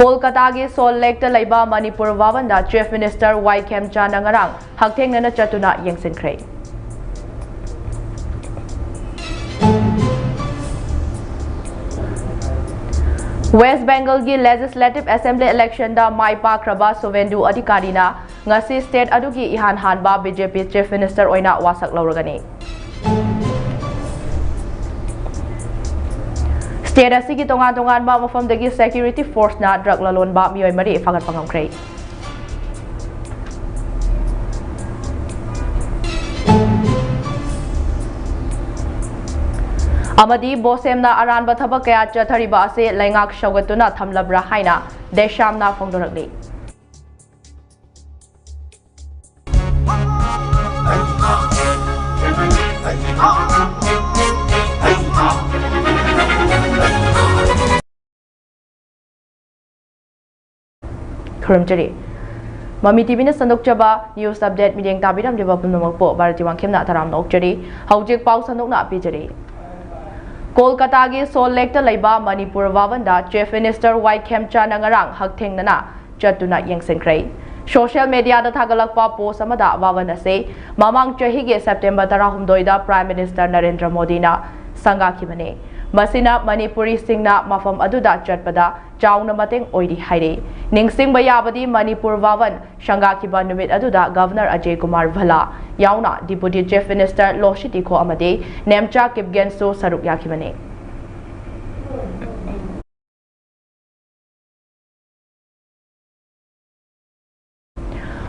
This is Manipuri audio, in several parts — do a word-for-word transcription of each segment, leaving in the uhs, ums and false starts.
ꯀꯣꯜꯀꯇꯥꯒꯤ ꯁꯣꯜ ꯂꯦꯛꯇ ꯂꯩꯕ ꯃꯅꯤꯄꯨꯔ ꯚꯕꯟꯗ Chief Minister ꯋꯥꯏ ꯈꯦꯝꯆꯥꯅ ꯉꯔꯥꯡ ꯍꯛꯊꯦꯡꯅꯅ ꯆꯠꯇꯨꯅ ꯌꯦꯡꯁꯤꯟꯈ꯭ꯔꯦ꯫ ꯋꯦꯁ ꯕꯦꯡꯒꯜꯒꯤ Legislative Assembly electionꯗ ꯃꯥꯏ ꯄꯥꯛꯈ꯭ꯔꯕ ꯁꯨꯚꯦꯟꯗꯨ ꯑꯙꯤꯀꯥꯔꯤꯅ ꯉꯁꯤ state ꯑꯗꯨꯒꯤ ꯏꯍꯥꯟ ꯍꯥꯟꯕ BJP Chief Minister ꯑꯣꯏꯅ ꯋꯥꯁꯛ ꯂꯧꯔꯒꯅꯤ꯫ State ꯑꯁꯤꯒꯤ ꯇꯣꯉꯥꯟ ꯇꯣꯉꯥꯟꯕ ꯃꯐꯝꯗꯒꯤ security forceꯅ drug ꯂꯂꯣꯟꯕ ꯃꯤꯑꯣꯏ ꯃꯔꯤ ꯐꯥꯒꯠꯄ ꯉꯝꯈ꯭ꯔꯦ꯫ ꯑꯃꯗꯤ ꯕꯣꯁꯦꯝꯅ ꯑꯔꯥꯟꯕ ꯊꯕꯛ ꯀꯌꯥ ꯆꯠꯊꯔꯤꯕ ꯑꯁꯤ ꯂꯩꯉꯥꯛ ꯁꯧꯒꯠꯇꯨꯅ ꯊꯝꯂꯕ꯭ꯔꯥ ꯍꯥꯏꯅ ꯗꯦꯁꯥꯝꯅ ꯐꯣꯡꯗꯣꯔꯛꯂꯤ꯫ ꯈꯨꯔꯨꯝꯖꯔꯤ꯫ ꯃꯃꯤ TVꯅ ꯁꯟꯗꯣꯛꯆꯕ news update ꯃꯤꯠꯌꯦꯡ ꯇꯥꯕꯤꯔꯝꯂꯤꯕ ꯄꯨꯝꯅꯃꯛꯄꯨ ꯚꯥꯔꯇꯤ ꯋꯥꯡꯈꯦꯝꯅ ꯇꯔꯥꯝꯅ ꯑꯣꯛꯆꯔꯤ꯫ ꯍꯧꯖꯤꯛ ꯄꯥꯎ ꯁꯟꯗꯣꯛꯅ ꯄꯤꯖꯔꯤ꯫ ꯀꯣꯜꯀꯇꯥꯒꯤ ꯁꯣꯜ ꯂꯦꯛꯇ ꯂꯩꯕ ꯃꯅꯤꯄꯨꯔ ꯚꯕꯟꯗ Chief Minister ꯋꯥꯏ ꯈꯦꯝꯆꯥꯅ ꯉꯔꯥꯡ ꯍꯛꯊꯦꯡꯅꯅ ꯆꯠꯇꯨꯅ ꯌꯦꯡꯁꯤꯟꯈ꯭ꯔꯦ꯫ Social mediaꯗ ꯊꯥꯒꯠꯂꯛꯄ post ꯑꯃꯗ ꯚꯕꯟ ꯑꯁꯤ ꯃꯃꯥꯡ ꯆꯍꯤꯒꯤ September ꯇꯔꯥꯍꯨꯝꯗꯣꯏꯗ Prime Minister ꯅꯔꯦꯟꯗ꯭ꯔ ꯃꯣꯗꯤꯅ ꯁꯪꯒꯥꯈꯤꯕꯅꯤ꯫ ꯃꯁꯤꯅ ꯃꯅꯤꯄꯨꯔꯤꯁꯤꯡꯅ ꯃꯐꯝ ꯑꯗꯨꯗ ꯆꯠꯄꯗ ꯆꯥꯎꯅ ꯃꯇꯦꯡ ꯑꯣꯏꯔꯤ ꯍꯥꯏꯔꯤ꯫ ꯅꯤꯡꯁꯤꯡꯕ ꯌꯥꯕꯗꯤ ꯃꯅꯤꯄꯨꯔ ꯚꯕꯟ ꯁꯪꯒꯥꯈꯤꯕ ꯅꯨꯃꯤꯠ ꯑꯗꯨꯗ Governor ꯑꯖꯌ ꯀꯨꯃꯥꯔ ꯚꯜꯂꯥ ꯌꯥꯎꯅ Deputy Chief Minister ꯂꯣꯁꯤ ꯇꯤꯈꯣ ꯑꯃꯗꯤ ꯅꯦꯝꯆꯥ ꯀꯤꯞꯒꯦꯟꯁꯨ ꯁꯔꯨꯛ ꯌꯥꯈꯤꯕꯅꯤ꯫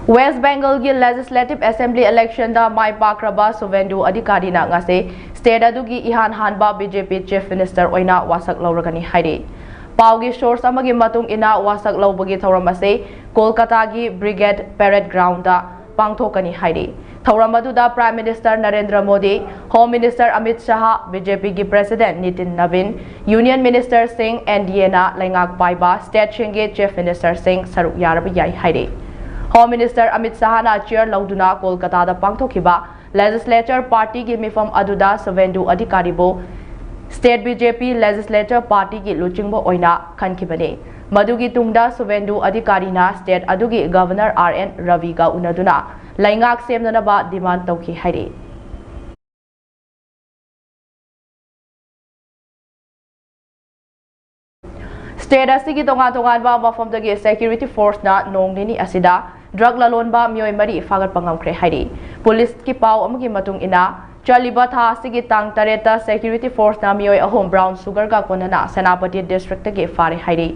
West Bengalꯒꯤ Legislative Assembly electionꯗ ꯃꯥꯏ ꯄꯥꯛꯈ꯭ꯔꯕ ꯁꯨꯚꯦꯟꯗꯨ ꯑꯙꯤꯀꯥꯔꯤꯅ ꯉꯁꯤ state ꯑꯗꯨꯒꯤ ꯏꯍꯥꯟ ꯍꯥꯟꯕ BJP Chief Minister ꯑꯣꯏꯅ ꯋꯥꯁꯛ ꯂꯧꯔꯒꯅꯤ ꯍꯥꯏꯔꯤ꯫ ꯄꯥꯎꯒꯤ source ꯑꯃꯒꯤ ꯃꯇꯨꯡ ꯏꯟꯅ, ꯋꯥꯁꯛ ꯂꯧꯕꯒꯤ ꯊꯧꯔꯝ ꯑꯁꯤ ꯀꯣꯜꯀꯇꯥꯒꯤ Brigade Parade Groundꯗ ꯄꯥꯡꯊꯣꯛꯀꯅꯤ ꯍꯥꯏꯔꯤ꯫ ꯊꯧꯔꯝ ꯑꯗꯨꯗ Prime Minister Narendra Modi, Home Minister Amit Shah, BJPꯒꯤ President Nitin ꯅꯕꯤꯟ, Union Ministerꯁꯤꯡ, NDAꯅ ꯂꯩꯉꯥꯛ ꯄꯥꯏꯕ stateꯁꯤꯡꯒꯤ Chief Ministerꯁꯤꯡ ꯁꯔꯨꯛ ꯌꯥꯔꯕ ꯌꯥꯏ ꯍꯥꯏꯔꯤ꯫ Home Minister ꯑꯃꯤꯠ ꯁꯥꯍꯅ chair ꯂꯧꯗꯨꯅ ꯀꯣꯜꯀꯇꯥꯗ ꯄꯥꯡꯊꯣꯛꯈꯤꯕ Legislature Partyꯒꯤ ꯃꯤꯐꯝ ꯑꯗꯨꯗ ꯁꯨꯚꯦꯟꯗꯨ ꯑꯙꯤꯀꯥꯔꯤꯕꯨ state BJP Legislature Partyꯒꯤ ꯂꯨꯆꯤꯡꯕ ꯑꯣꯏꯅ ꯈꯟꯈꯤꯕꯅꯤ꯫ ꯃꯗꯨꯒꯤ ꯇꯨꯡꯗ ꯁꯨꯚꯦꯟꯗꯨ ꯑꯙꯤꯀꯥꯔꯤꯅ state ꯑꯗꯨꯒꯤ Governor R N ꯔꯕꯤꯒ ꯎꯅꯗꯨꯅ ꯂꯩꯉꯥꯛ ꯁꯦꯝꯅꯅꯕ demand ꯇꯧꯈꯤ ꯍꯥꯏꯔꯤ꯫ State ꯑꯁꯤꯒꯤ ꯇꯣꯉꯥꯟ ꯇꯣꯉꯥꯟꯕ ꯃꯐꯝꯗꯒꯤ security forceꯅ ꯅꯣꯡ ꯅꯤꯅꯤ ꯑꯁꯤꯗ drug ꯂꯂꯣꯟꯕ ꯃꯤꯑꯣꯏ ꯃꯔꯤ ꯐꯥꯒꯠꯄ ꯉꯝꯈ꯭ꯔꯦ ꯍꯥꯏꯔꯤ꯫ Policeꯀꯤ ꯄꯥꯎ ꯑꯃꯒꯤ ꯃꯇꯨꯡ ꯏꯟꯅ, ꯆꯠꯂꯤꯕ ꯊꯥ ꯑꯁꯤꯒꯤ ꯇꯥꯡ ꯇꯔꯦꯠꯇ security forceꯅ ꯃꯤꯑꯣꯏ ꯑꯍꯨꯝ brown sugarꯒ ꯀꯣꯟꯅꯅ ꯁꯦꯅꯥꯄꯇꯤ districtꯇꯒꯤ ꯐꯥꯔꯦ ꯍꯥꯏꯔꯤ꯫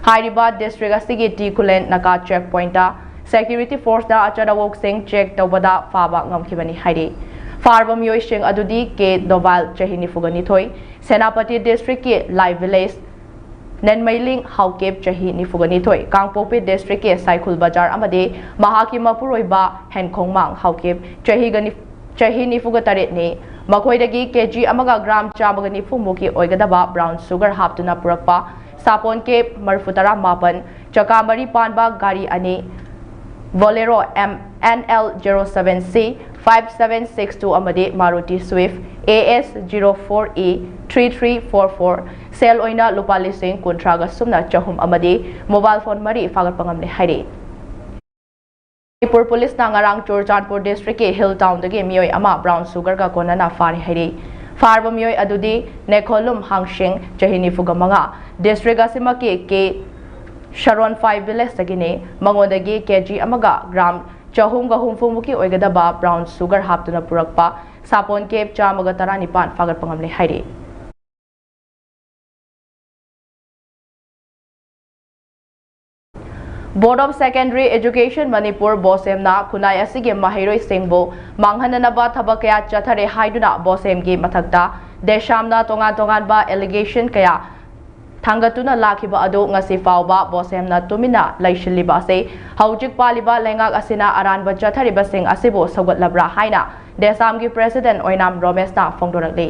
ꯍꯥꯏꯔꯤꯕ district ꯑꯁꯤꯒꯤ ꯇꯤ ꯈꯨꯂꯦꯟ ꯅꯥꯀꯥ check pointꯇ security forceꯅ ꯑꯆꯠ ꯑꯋꯣꯛꯁꯤꯡ check ꯇꯧꯕꯗ ꯐꯥꯕ ꯉꯝꯈꯤꯕꯅꯤ ꯍꯥꯏꯔꯤ꯫ ꯐꯥꯔꯕ ꯃꯤꯑꯣꯏꯁꯤꯡ ꯑꯗꯨꯗꯤ ꯀꯦ ꯗꯣꯕꯥꯜ, ꯆꯍꯤ ꯅꯤꯐꯨꯒ ꯅꯤꯊꯣꯏ, ꯁꯦꯅꯥꯄꯇꯤ districtꯀꯤ ꯂꯥꯏ village, ꯅꯦꯟꯃꯩꯂꯤꯡ ꯍꯥꯎꯀꯦꯞ, ꯆꯍꯤ ꯅꯤꯐꯨꯒ ꯅꯤꯊꯣꯏ, ꯀꯥꯡꯄꯣꯛꯄꯤ districtꯀꯤ ꯁꯥꯏꯈꯨꯜ ꯕꯖꯥꯔ ꯑꯃꯗꯤ ꯃꯍꯥꯛꯀꯤ ꯃꯄꯨꯔꯣꯏꯕ ꯍꯦꯟꯈꯣꯡꯃꯥꯡ ꯍꯥꯎꯀꯦꯞ, ꯆꯍꯤꯒ ꯅꯤꯐ-, ꯆꯍꯤ ꯅꯤꯐꯨꯒ ꯇꯔꯦꯠꯅꯤ꯫ ꯃꯈꯣꯏꯗꯒꯤ ꯀꯦꯖꯤ ꯑꯃꯒ gram ꯆꯥꯝꯃꯒ ꯅꯤꯐꯨ ꯃꯨꯛꯀꯤ ꯑꯣꯏꯒꯗꯕ brown sugar ꯍꯥꯞꯇꯨꯅ ꯄꯨꯔꯛꯄ ꯁꯥꯄꯣꯟ ꯀꯦꯞ ꯃꯔꯤꯐꯨ ꯇꯔꯥ ꯃꯥꯄꯟ, ꯆꯀꯥ ꯃꯔꯤ ꯄꯥꯟꯕ ꯒꯥꯔꯤ ꯑꯅꯤ, Bolero M N L zero seven C five seven six two ꯑꯃꯗꯤ Maruti Swift A S zero four E three three four four, ꯁꯦꯜ ꯑꯣꯏꯅ ꯂꯨꯄꯥ ꯂꯤꯁꯤꯡ ꯀꯨꯟꯊ꯭ꯔꯥꯒ ꯁꯨꯞꯅ ꯆꯍꯨꯝ ꯑꯃꯗꯤ mobile phone ꯃꯔꯤ ꯐꯥꯒꯠꯄ ꯉꯝꯂꯦ ꯍꯥꯏꯔꯤ꯫ ꯃꯅꯤꯄꯨꯔ ꯄꯨꯂꯤꯁꯅ ꯉꯔꯥꯡ ꯆꯨꯔꯆꯥꯟꯄꯨꯔ districtꯀꯤ Hill Townꯗꯒꯤ ꯃꯤꯑꯣꯏ ꯑꯃ brown sugarꯒ ꯀꯣꯟꯅꯅ ꯐꯥꯔꯦ ꯍꯥꯏꯔꯤ꯫ ꯐꯥꯔꯕ ꯃꯤꯑꯣꯏ ꯑꯗꯨꯗꯤ ꯅꯦꯈꯣꯂꯨꯝ ꯍꯥꯡꯁꯤꯡ, ꯆꯍꯤ ꯅꯤꯐꯨꯒ ꯃꯉꯥ, district ꯑꯁꯤꯃꯛꯀꯤ ꯀꯦ ꯁꯔꯣꯟꯐꯥꯏ villageꯇꯒꯤꯅꯤ꯫ ꯃꯉꯣꯟꯗꯒꯤ ꯀꯦꯖꯤ ꯑꯃꯒ gram ꯆꯍꯨꯝꯒ ꯍꯨꯝꯐꯨ ꯃꯨꯛꯀꯤ ꯑꯣꯏꯒꯗꯕ brown sugar ꯍꯥꯞꯇꯨꯅ ꯄꯨꯔꯛꯄ ꯁꯥꯄꯣꯟ ꯀꯦꯞ ꯆꯥꯝꯃꯒ ꯇꯔꯥꯅꯤꯄꯥꯟ ꯐꯥꯒꯠꯄ ꯉꯝꯂꯦ ꯍꯥꯏꯔꯤ꯫ Board of Secondary Education Manipur, BOSEMꯅ ꯈꯨꯟꯅꯥꯏ ꯑꯁꯤꯒꯤ ꯃꯍꯩꯔꯣꯏꯁꯤꯡꯕꯨ ꯃꯥꯡꯍꯟꯅꯅꯕ ꯊꯕꯛ ꯀꯌꯥ ꯆꯠꯊꯔꯦ ꯍꯥꯏꯗꯨꯅ BOSEMꯒꯤ ꯃꯊꯛꯇ ꯗꯦꯁꯥꯝꯅ ꯇꯣꯉꯥꯟ ꯇꯣꯉꯥꯟꯕ allegation ꯀꯌꯥ ꯊꯥꯡꯒꯠꯇꯨꯅ ꯂꯥꯛꯈꯤꯕ ꯑꯗꯨ ꯉꯁꯤ ꯐꯥꯎꯕ BOSEMꯅ ꯇꯨꯃꯤꯟꯅ ꯂꯩꯁꯤꯜꯂꯤꯕ ꯑꯁꯤ ꯍꯧꯖꯤꯛ ꯄꯥꯜꯂꯤꯕ ꯂꯩꯉꯥꯛ ꯑꯁꯤꯅ ꯑꯔꯥꯟꯕ ꯆꯠꯊꯔꯤꯕꯁꯤꯡ ꯑꯁꯤꯕꯨ ꯁꯧꯒꯠꯂꯕ꯭ꯔꯥ ꯍꯥꯏꯅ ꯗꯦꯁꯥꯝꯒꯤ president ꯑꯣꯏꯅꯥꯝ ꯔꯣꯃꯦꯁꯅ ꯐꯣꯡꯗꯣꯔꯛꯂꯤ꯫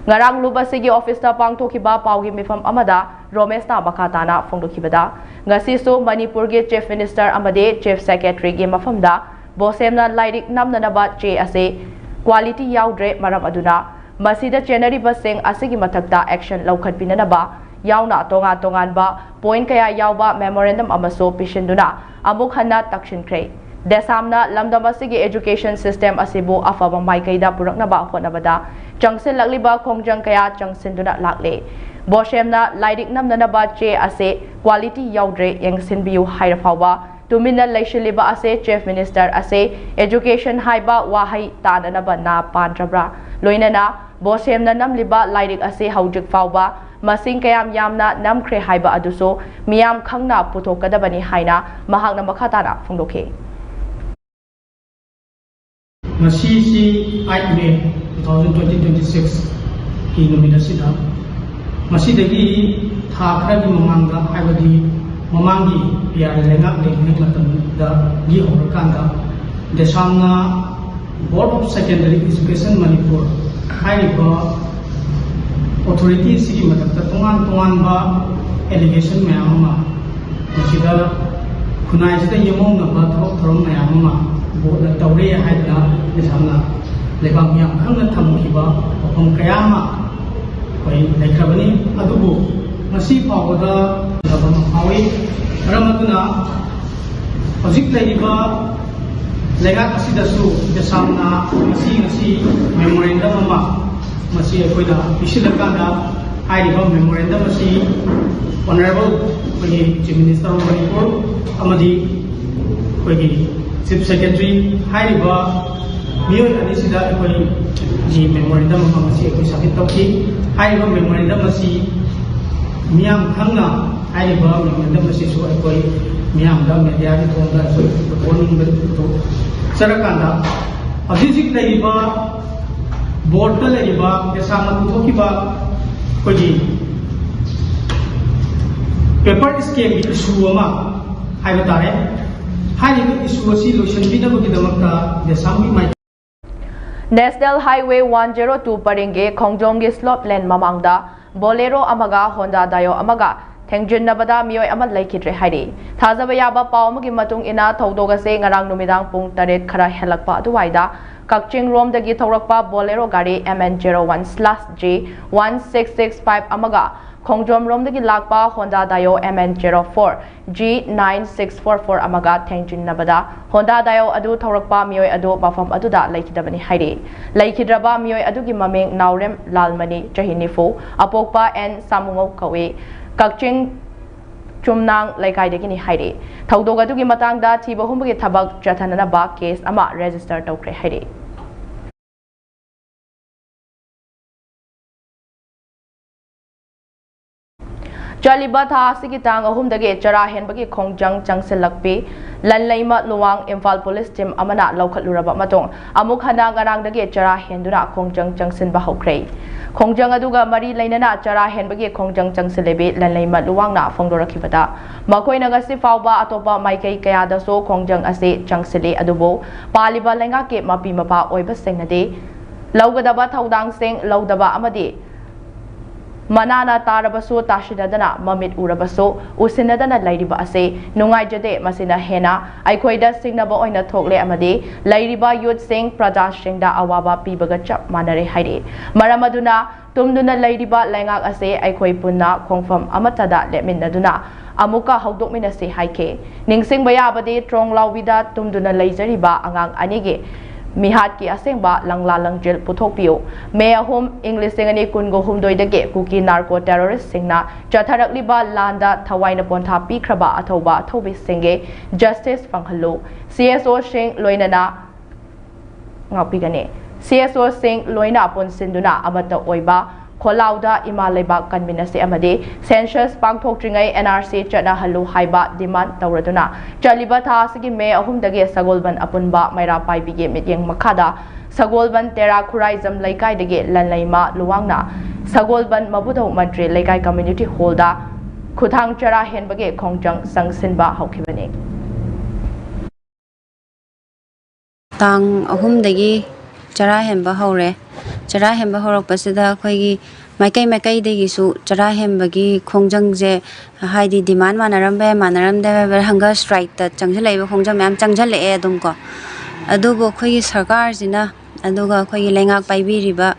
ꯉꯔꯥꯡ ꯂꯨꯞ ꯑꯁꯤꯒꯤ officeꯇ ꯄꯥꯡꯊꯣꯛꯈꯤꯕ ꯄꯥꯎꯒꯤ ꯃꯤꯐꯝ ꯑꯃꯗ ꯔꯣꯃꯦꯁꯅ ꯃꯈꯥ ꯇꯥꯅ ꯐꯣꯡꯗꯣꯛꯈꯤꯕꯗ, ꯉꯁꯤꯁꯨ ꯃꯅꯤꯄꯨꯔꯒꯤ Chief Minister ꯑꯃꯗꯤ Chief Secretaryꯒꯤ ꯃꯐꯝꯗ BOSEMꯅ ꯂꯥꯏꯔꯤꯛ ꯅꯝꯅꯅꯕ ꯆꯦ ꯑꯁꯤ quality ꯌꯥꯎꯗ꯭ꯔꯦ, ꯃꯔꯝ ꯑꯗꯨꯅ ꯃꯁꯤꯗ ꯆꯦꯟꯅꯔꯤꯕꯁꯤꯡ ꯑꯁꯤꯒꯤ ꯃꯊꯛꯇ action ꯂꯧꯈꯠꯄꯤꯅꯅꯕ ꯌꯥꯎꯅ ꯇꯣꯉꯥꯟ ꯇꯣꯉꯥꯟꯕ point ꯀꯌꯥ ꯌꯥꯎꯕ memorandum ꯑꯃꯁꯨ ꯄꯤꯁꯤꯟꯗꯨꯅ ꯑꯃꯨꯛ ꯍꯟꯅ ꯇꯛꯁꯤꯟꯈ꯭ꯔꯦ꯫ ꯗꯦꯁꯥꯝꯅ ꯂꯝꯗꯝ ꯑꯁꯤꯒꯤ education system ꯑꯁꯤꯕꯨ ꯑꯐꯕ ꯃꯥꯏꯀꯩꯗ ꯄꯨꯔꯛꯅꯕ ꯍꯣꯠꯅꯕꯗ ꯆꯪꯁꯤꯜꯂꯛꯂꯤꯕ ꯈꯣꯡꯖꯪ ꯀꯌꯥ ꯆꯪꯁꯤꯟꯗꯨꯅ ꯂꯥꯛꯂꯦ꯫ ꯕꯣꯁꯦꯝꯅ ꯂꯥꯏꯔꯤꯛ ꯅꯝꯅꯅꯕ ꯆꯦ ꯑꯁꯤ quality ꯌꯥꯎꯗ꯭ꯔꯦ, ꯌꯦꯡꯁꯤꯟꯕꯤꯌꯨ ꯍꯥꯏꯔ ꯐꯥꯎꯕ ꯇꯨꯃꯤꯟꯅ ꯂꯩꯁꯤꯜꯂꯤꯕ ꯑꯁꯤ Chief Minister ꯑꯁꯤ education ꯍꯥꯏꯕ ꯋꯥꯍꯩ ꯇꯥꯅꯅꯕ ꯅꯥ ꯄꯥꯟꯗ꯭ꯔꯕ꯭ꯔꯥ? ꯂꯣꯏꯅꯅ ꯕꯣꯁꯦꯝꯅ ꯅꯝꯂꯤꯕ ꯂꯥꯏꯔꯤꯛ ꯑꯁꯤ ꯍꯧꯖꯤꯛ ꯐꯥꯎꯕ ꯃꯁꯤꯡ ꯀꯌꯥꯝ ꯌꯥꯝꯅ ꯅꯝꯈ꯭ꯔꯦ ꯍꯥꯏꯕ ꯑꯗꯨꯁꯨ ꯃꯤꯌꯥꯝ ꯈꯪꯅ ꯄꯨꯊꯣꯛꯀꯗꯕꯅꯤ ꯍꯥꯏꯅ ꯃꯍꯥꯛꯅ ꯃꯈꯥ ꯇꯥꯅ ꯐꯣꯡꯗꯣꯛꯈꯤ꯫ ꯉꯁꯤꯁꯤ eight May two thousand twenty twenty six ꯀꯤ ꯅꯨꯃꯤꯠ ꯑꯁꯤꯗ, ꯃꯁꯤꯗꯒꯤ ꯊꯥ ꯈꯔꯒꯤ ꯃꯃꯥꯡꯗ, ꯍꯥꯏꯕꯗꯤ ꯃꯃꯥꯡꯒꯤ ꯄꯤ ꯑꯥꯔ ꯂꯩꯉꯥꯛ ꯂꯩꯔꯤꯉꯩ ꯃꯇꯝꯗꯒꯤ ꯍꯧꯔꯀꯥꯟꯗ, ꯗꯦꯁꯥꯝꯅ Board of Secondary Education Manipur ꯍꯥꯏꯔꯤꯕ authority ꯑꯁꯤꯒꯤ ꯃꯊꯛꯇ ꯇꯣꯉꯥꯟ ꯇꯣꯉꯥꯟꯕ allegation ꯃꯌꯥꯝ ꯑꯃ, ꯃꯁꯤꯗ ꯈꯨꯟꯅꯥꯏꯁꯤꯗ ꯌꯦꯡꯍꯧꯅꯕ ꯊꯕꯛ ꯊꯧꯔꯝ ꯃꯌꯥꯝ ꯑꯃ ꯕꯣꯔꯗꯅ ꯇꯧꯔꯦ ꯍꯥꯏꯗꯅ ꯃꯤꯁꯛꯅ ꯂꯩꯕꯥꯛ ꯃꯤꯌꯥꯝ ꯈꯪꯅ ꯊꯝꯈꯤꯕ ꯋꯥꯐꯝ ꯀꯌꯥ ꯑꯃ ꯑꯩꯈꯣꯏ ꯂꯩꯈ꯭ꯔꯕꯅꯤ꯫ ꯑꯗꯨꯕꯨ ꯉꯁꯤ ꯐꯥꯎꯕꯗ ꯐꯖꯕ ꯑꯃ ꯐꯥꯎꯏ꯫ ꯃꯔꯝ ꯑꯗꯨꯅ ꯍꯧꯖꯤꯛ ꯂꯩꯔꯤꯕ ꯂꯩꯉꯥꯛ ꯑꯁꯤꯗꯁꯨ ꯗꯦꯁꯥꯝꯅ ꯉꯁꯤ, ꯉꯁꯤ memorandum ꯑꯃ ꯃꯁꯤ ꯑꯩꯈꯣꯏꯗ ꯄꯤꯁꯤꯜꯂꯀꯥꯟꯗ, ꯍꯥꯏꯔꯤꯕ memorandum ꯑꯁꯤ Honourable ꯑꯩꯈꯣꯏꯒꯤ Chief Minister of Manipur ꯑꯃꯗꯤ ꯑꯩꯈꯣꯏꯒꯤ Chief Secretary ꯍꯥꯏꯔꯤꯕ ꯃꯤꯑꯣꯏ ꯑꯅꯤꯁꯤꯗ ꯑꯩꯈꯣꯏꯒꯤ memorandum ꯑꯃ ꯉꯁꯤ ꯑꯩꯈꯣꯏ submit ꯇꯧꯈꯤ꯫ ꯍꯥꯏꯔꯤꯕ memorandum ꯑꯁꯤ ꯃꯤꯌꯥꯝ ꯈꯪꯅ, ꯍꯥꯏꯔꯤꯕ memorandum ꯑꯁꯤꯁꯨ ꯑꯩꯈꯣꯏ ꯃꯤꯌꯥꯝꯗ mediaꯒꯤ ꯊꯣꯡꯗ ꯑꯩꯈꯣꯏ ꯎꯠꯊꯣꯛꯍꯟꯅꯤꯡꯕ ꯎꯠꯊꯣꯛꯆꯔꯀꯥꯟꯗ, ꯍꯧꯖꯤꯛ ꯍꯧꯖꯤꯛ ꯂꯩꯔꯤꯕ ꯕꯣꯔꯗꯇ ꯂꯩꯔꯤꯕ ꯗꯦꯁꯥꯝꯅ ꯄꯨꯊꯣꯛꯈꯤꯕ ꯑꯩꯈꯣꯏꯒꯤ paper scamꯒꯤ issue ꯑꯃ ꯍꯥꯏꯕ ꯇꯥꯔꯦ꯫ ꯍꯥꯏꯔꯤꯕ issue ꯑꯁꯤ ꯂꯣꯏꯁꯤꯟꯕꯤꯅꯕꯒꯤꯗꯃꯛꯇ ꯗꯦꯁꯥꯝꯒꯤ ꯃꯥꯏꯀꯩ National Highway one zero two ꯄꯔꯤꯡꯒꯤ ꯈꯣꯡꯖꯣꯝꯒꯤ slope land ꯃꯃꯥꯡꯗ Bolero ꯑꯃꯒ Honda Dio ꯑꯃꯒ ꯊꯦꯡꯖꯤꯟꯅꯕꯗ ꯃꯤꯑꯣꯏ ꯑꯃ ꯂꯩꯈꯤꯗ꯭ꯔꯦ ꯍꯥꯏꯔꯤ꯫ ꯊꯥꯖꯕ ꯌꯥꯕ ꯄꯥꯎ ꯑꯃꯒꯤ ꯃꯇꯨꯡ ꯏꯟꯅ, ꯊꯧꯗꯣꯛ ꯑꯁꯤ ꯉꯔꯥꯡ ꯅꯨꯃꯤꯗꯥꯡ ꯄꯨꯡ ꯇꯔꯦꯠ ꯈꯔ ꯍꯦꯜꯂꯛꯄ ꯑꯗꯨꯋꯥꯏꯗ ꯀꯛꯆꯤꯡ ꯔꯣꯝꯗꯒꯤ ꯊꯧꯔꯛꯄ Bolero ꯒꯥꯔꯤ M N zero one slash J one six six five ꯑꯃꯒ ꯈꯣꯡꯖꯣꯝꯔꯣꯝꯗꯒꯤ ꯂꯥꯛꯄ Honda Dio M N zero four G nine six four four ꯑꯃꯒ ꯊꯦꯡꯖꯤꯟꯅꯕꯗ Honda Dio ꯑꯗꯨ ꯊꯧꯔꯛꯄ ꯃꯤꯑꯣꯏ ꯑꯗꯨ ꯃꯐꯝ ꯑꯗꯨꯗ ꯂꯩꯈꯤꯗꯕꯅꯤ ꯍꯥꯏꯔꯤ꯫ ꯂꯩꯈꯤꯗ꯭ꯔꯕ ꯃꯤꯑꯣꯏ ꯑꯗꯨꯒꯤ ꯃꯃꯤꯡ ꯅꯥꯎꯔꯦꯝ ꯂꯥꯜꯃꯅꯤ, ꯆꯍꯤ ꯅꯤꯐꯨ, ꯑꯄꯣꯛꯄ ꯑꯦꯟ ꯁꯥꯃꯨꯉꯧ ꯀꯧꯏ, ꯀꯛꯆꯤꯡ ꯆꯨꯝꯅꯥꯡ ꯂꯩꯀꯥꯏꯗꯒꯤꯅꯤ ꯍꯥꯏꯔꯤ꯫ ꯊꯧꯗꯣꯛ ꯑꯗꯨꯒꯤ ꯃꯇꯥꯡꯗ ꯊꯤꯕ ꯍꯨꯝꯕꯒꯤ ꯊꯕꯛ ꯆꯠꯊꯅꯅꯕ case ꯑꯃ register ꯇꯧꯈ꯭ꯔꯦ ꯍꯥꯏꯔꯤ꯫ ꯆꯠꯂꯤꯕ ꯊꯥ ꯑꯁꯤꯒꯤ ꯇꯥꯡ ꯑꯍꯨꯝꯗꯒꯤ ꯆꯔꯥ ꯍꯦꯟꯕꯒꯤ ꯈꯣꯡꯖꯪ ꯆꯪꯁꯤꯜꯂꯛꯄꯤ ꯂꯟꯂꯩꯃ ꯂꯨꯋꯥꯡ ꯏꯝꯐꯥꯜ police team ꯑꯃꯅ ꯂꯧꯈꯠꯂꯨꯔꯕ ꯃꯇꯨꯡ, ꯑꯃꯨꯛ ꯍꯟꯅ ꯉꯔꯥꯡꯗꯒꯤ ꯆꯔꯥ ꯍꯦꯟꯗꯨꯅ ꯈꯣꯡꯖꯪ ꯆꯪꯁꯤꯟꯕ ꯍꯧꯈ꯭ꯔꯦ꯫ ꯈꯣꯡꯖꯪ ꯑꯗꯨꯒ ꯃꯔꯤ ꯂꯩꯅꯅ ꯆꯔꯥ ꯍꯦꯟꯕꯒꯤ ꯈꯣꯡꯖꯪ ꯆꯪꯁꯤꯜꯂꯤꯕꯤ ꯂꯟꯂꯩꯃ ꯂꯨꯋꯥꯡꯅ ꯐꯣꯡꯗꯣꯔꯛꯈꯤꯕꯗ, ꯃꯈꯣꯏꯅ ꯉꯁꯤ ꯐꯥꯎꯕ ꯑꯇꯣꯞꯄ ꯃꯥꯏꯀꯩ ꯀꯌꯥꯗꯁꯨ ꯈꯣꯡꯖꯪ ꯑꯁꯤ ꯆꯪꯁꯤꯜꯂꯤ, ꯑꯗꯨꯕꯨ ꯄꯥꯜꯂꯤꯕ ꯂꯩꯉꯥꯛꯀꯤ ꯃꯄꯤ ꯃꯄꯥ ꯑꯣꯏꯕꯁꯤꯡꯅꯗꯤ ꯂꯧꯒꯗꯕ ꯊꯧꯗꯥꯡꯁꯤꯡ ꯂꯧꯗꯕ ꯑꯃꯗꯤ ꯃꯅꯥꯅ ꯇꯥꯔꯕꯁꯨ ꯇꯥꯁꯤꯟꯅꯗꯅ, ꯃꯃꯤꯠ ꯎꯔꯕꯁꯨ ꯎꯁꯤꯟꯅꯗꯅ ꯂꯩꯔꯤꯕ ꯑꯁꯤ ꯅꯨꯡꯉꯥꯏꯖꯗꯦ꯫ ꯃꯁꯤꯅ ꯍꯦꯟꯅ ꯑꯩꯈꯣꯏꯗ ꯁꯤꯡꯅꯕ ꯑꯣꯏꯅ ꯊꯣꯛꯂꯦ ꯑꯃꯗꯤ ꯂꯩꯔꯤꯕ youth ꯁꯤꯡ, ꯄ꯭ꯔꯖꯥꯁꯤꯡꯗ ꯑꯋꯥꯕ ꯄꯤꯕꯒ ꯆꯞ ꯃꯥꯟꯅꯔꯦ ꯍꯥꯏꯔꯤ꯫ ꯃꯔꯝ ꯑꯗꯨꯅ ꯇꯨꯝꯗꯨꯅ ꯂꯩꯔꯤꯕ ꯂꯩꯉꯥꯛ ꯑꯁꯤ ꯑꯩꯈꯣꯏ ꯄꯨꯟꯅ ꯈꯣꯡꯐꯝ ꯑꯃꯠꯇꯗ ꯂꯦꯞꯃꯤꯟꯅꯗꯨꯅ ꯑꯃꯨꯛꯀ ꯍꯧꯗꯣꯛꯃꯤꯟꯅꯁꯤ ꯍꯥꯏꯈꯤ꯫ ꯅꯤꯡꯁꯤꯡꯕ ꯌꯥꯕꯗꯤ, ꯇ꯭ꯔꯣꯡ ꯂꯥꯎꯕꯤꯗ ꯇꯨꯝꯗꯨꯅ ꯂꯩꯖꯔꯤꯕ ꯑꯉꯥꯡ ꯑꯅꯤꯒꯤ ꯃꯤꯍꯥꯠꯀꯤ ꯑꯁꯦꯡꯕ ꯂꯪꯂꯥ ꯂꯪꯖꯦꯜ ꯄꯨꯊꯣꯛꯄꯤꯌꯨ꯫ ꯃꯦ ꯑꯍꯨꯝ, ꯏꯪ ꯂꯤꯁꯤꯡ ꯑꯅꯤ ꯀꯨꯟꯒ ꯍꯨꯝꯗꯣꯏꯗꯒꯤ ꯀꯨꯀꯤ narco terrorist ꯁꯤꯡꯅ ꯆꯠꯊꯔꯛꯂꯤꯕ ꯂꯥꯟꯗ ꯊꯋꯥꯏꯅ ꯄꯣꯟꯊꯥ ꯄꯤꯈ꯭ꯔꯕ ꯑꯊꯧꯕ ꯑꯊꯧꯕꯤꯁꯤꯡꯒꯤ justice ꯐꯪꯍꯜꯂꯨ꯫ C S O ꯁꯤꯡ ꯂꯣꯏꯅꯅ ꯉꯥꯛꯄꯤꯒꯅꯤ꯫ C S O ꯁꯤꯡ ꯂꯣꯏꯅ ꯄꯨꯟꯁꯤꯟꯗꯨꯅ ꯑꯃꯠꯇ ꯑꯣꯏꯕ ꯈꯣꯜꯂꯥꯎꯗ ꯏꯃꯥ ꯂꯩꯕꯥꯛ ꯀꯟꯃꯤꯟꯅꯁꯤ ꯑꯃꯗꯤ census ꯄꯥꯡꯊꯣꯛꯇ꯭ꯔꯤꯉꯩ N R C ꯆꯠꯅꯍꯜꯂꯨ ꯍꯥꯏꯕ demand ꯇꯧꯔꯗꯨꯅ ꯆꯠꯂꯤꯕ ꯊꯥ ꯑꯁꯤꯒꯤ ꯃꯦ ꯑꯍꯨꯝꯗꯒꯤ ꯁꯒꯣꯜꯕꯟ ꯑꯄꯨꯟꯕ ꯃꯩꯔꯥ ꯄꯥꯏꯕꯤꯒꯤ ꯃꯤꯠꯌꯦꯡ ꯃꯈꯥꯗ ꯁꯒꯣꯜꯕꯟ ꯇꯦꯔꯥ ꯈꯨꯔꯥꯏꯖꯝ ꯂꯩꯀꯥꯏꯗꯒꯤ ꯂꯟꯂꯩꯃ ꯂꯨꯋꯥꯡꯅ ꯁꯒꯣꯜꯕꯟ ꯃꯕꯨꯙꯧ ꯃꯟꯇ꯭ꯔꯤ ꯂꯩꯀꯥꯏ community hall ꯗ ꯈꯨꯊꯥꯡ ꯆꯔꯥ ꯍꯦꯟꯕꯒꯤ ꯈꯣꯡꯖꯪ ꯆꯪꯁꯤꯟꯕ ꯍꯧꯈꯤꯕꯅꯤ꯫ ꯇꯥꯡ ꯑꯍꯨꯝꯗꯒꯤ ꯆꯔꯥ ꯍꯦꯟꯕ ꯍꯧꯔꯦ꯫ ꯆꯔꯥ ꯍꯦꯟꯕ ꯍꯧꯔꯛꯄꯁꯤꯗ ꯑꯩꯈꯣꯏꯒꯤ ꯃꯥꯏꯀꯩ ꯃꯥꯏꯀꯩꯗꯒꯤꯁꯨ ꯆꯔꯥ ꯍꯦꯟꯕꯒꯤ ꯈꯣꯡꯖꯪꯁꯦ, ꯍꯥꯏꯗꯤ demand ꯃꯥꯟꯅꯔꯝꯕ ꯌꯥꯏ, ꯃꯥꯟꯅꯔꯝꯗꯕ ꯌꯥꯏ, hunger strike ꯇ ꯆꯪꯁꯤꯜꯂꯛꯏꯕ ꯈꯣꯡꯖꯪ ꯃꯌꯥꯝ ꯆꯪꯁꯤꯜꯂꯛꯑꯦ ꯑꯗꯨꯝ ꯀꯣ꯫ ꯑꯗꯨꯕꯨ ꯑꯩꯈꯣꯏꯒꯤ ꯁꯔꯀꯥꯔꯁꯤꯅ, ꯑꯗꯨꯒ ꯑꯩꯈꯣꯏꯒꯤ ꯂꯩꯉꯥꯛ ꯄꯥꯏꯕꯤꯔꯤꯕ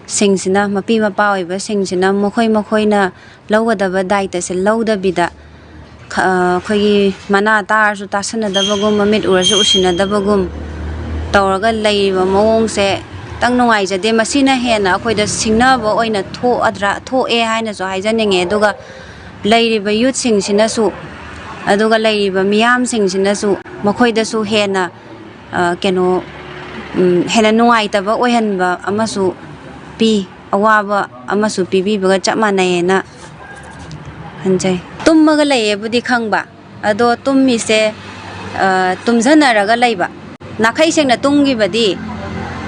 ꯁꯤꯡꯁꯤꯅ, ꯃꯄꯤ ꯃꯄꯥ ꯑꯣꯏꯕꯁꯤꯡꯁꯤꯅ ꯃꯈꯣꯏ ꯃꯈꯣꯏꯅ ꯂꯧꯒꯗꯕ ꯗꯥꯏꯇꯁꯦ ꯂꯧꯗꯕꯤꯗ, ꯈ-, ꯑ, ꯑꯩꯈꯣꯏꯒꯤ ꯃꯅꯥ ꯇꯥꯔꯁꯨ ꯇꯥꯁꯟꯅꯗꯕꯒꯨꯝ, ꯃꯃꯤꯠ ꯎꯔꯁꯨ ꯎꯁꯤꯟꯅꯗꯕꯒꯨꯝ ꯇꯧꯔꯒ ꯂꯩꯔꯤꯕ ꯃꯑꯣꯡꯁꯦ ꯈꯤꯇꯪ ꯅꯨꯡꯉꯥꯏꯖꯗꯦ꯫ ꯃꯁꯤꯅ ꯍꯦꯟꯅ ꯑꯩꯈꯣꯏꯗ ꯁꯤꯡꯅꯕ ꯑꯣꯏꯅ ꯊꯣꯛꯑꯗ꯭ꯔꯥ, ꯊꯣꯛꯑꯦ ꯍꯥꯏꯅꯁꯨ ꯍꯥꯏꯖꯅꯤꯡꯉꯦ꯫ ꯑꯗꯨꯒ ꯂꯩꯔꯤꯕ ꯌꯨꯠꯁꯤꯡꯁꯤꯅꯁꯨ, ꯑꯗꯨꯒ ꯂꯩꯔꯤꯕ ꯃꯤꯌꯥꯝꯁꯤꯡꯁꯤꯅꯁꯨ ꯃꯈꯣꯏꯗꯁꯨ ꯍꯦꯟꯅ, ꯑ, ꯀꯩꯅꯣ, ꯎꯝ, ꯍꯦꯟꯅ ꯅꯨꯡꯉꯥꯏꯇꯕ ꯑꯣꯏꯍꯟꯕ ꯑꯃꯁꯨ ꯄꯤ, ꯑꯋꯥꯕ ꯑꯃꯁꯨ ꯄꯤꯕꯤꯕꯒ ꯆꯞ ꯃꯥꯟꯅꯩꯌꯦꯅ ꯈꯟꯖꯩ꯫ ꯇꯨꯝꯃꯒ ꯂꯩꯌꯦꯕꯨꯗꯤ ꯈꯪꯕ, ꯑꯗꯣ ꯇꯨꯝꯃꯤꯁꯦ, ꯑ, ꯇꯨꯝꯖꯟꯅꯔꯒ ꯂꯩꯕ꯫ ꯅꯥꯈꯩ ꯁꯦꯡꯅ ꯇꯨꯝꯈꯤꯕꯗꯤ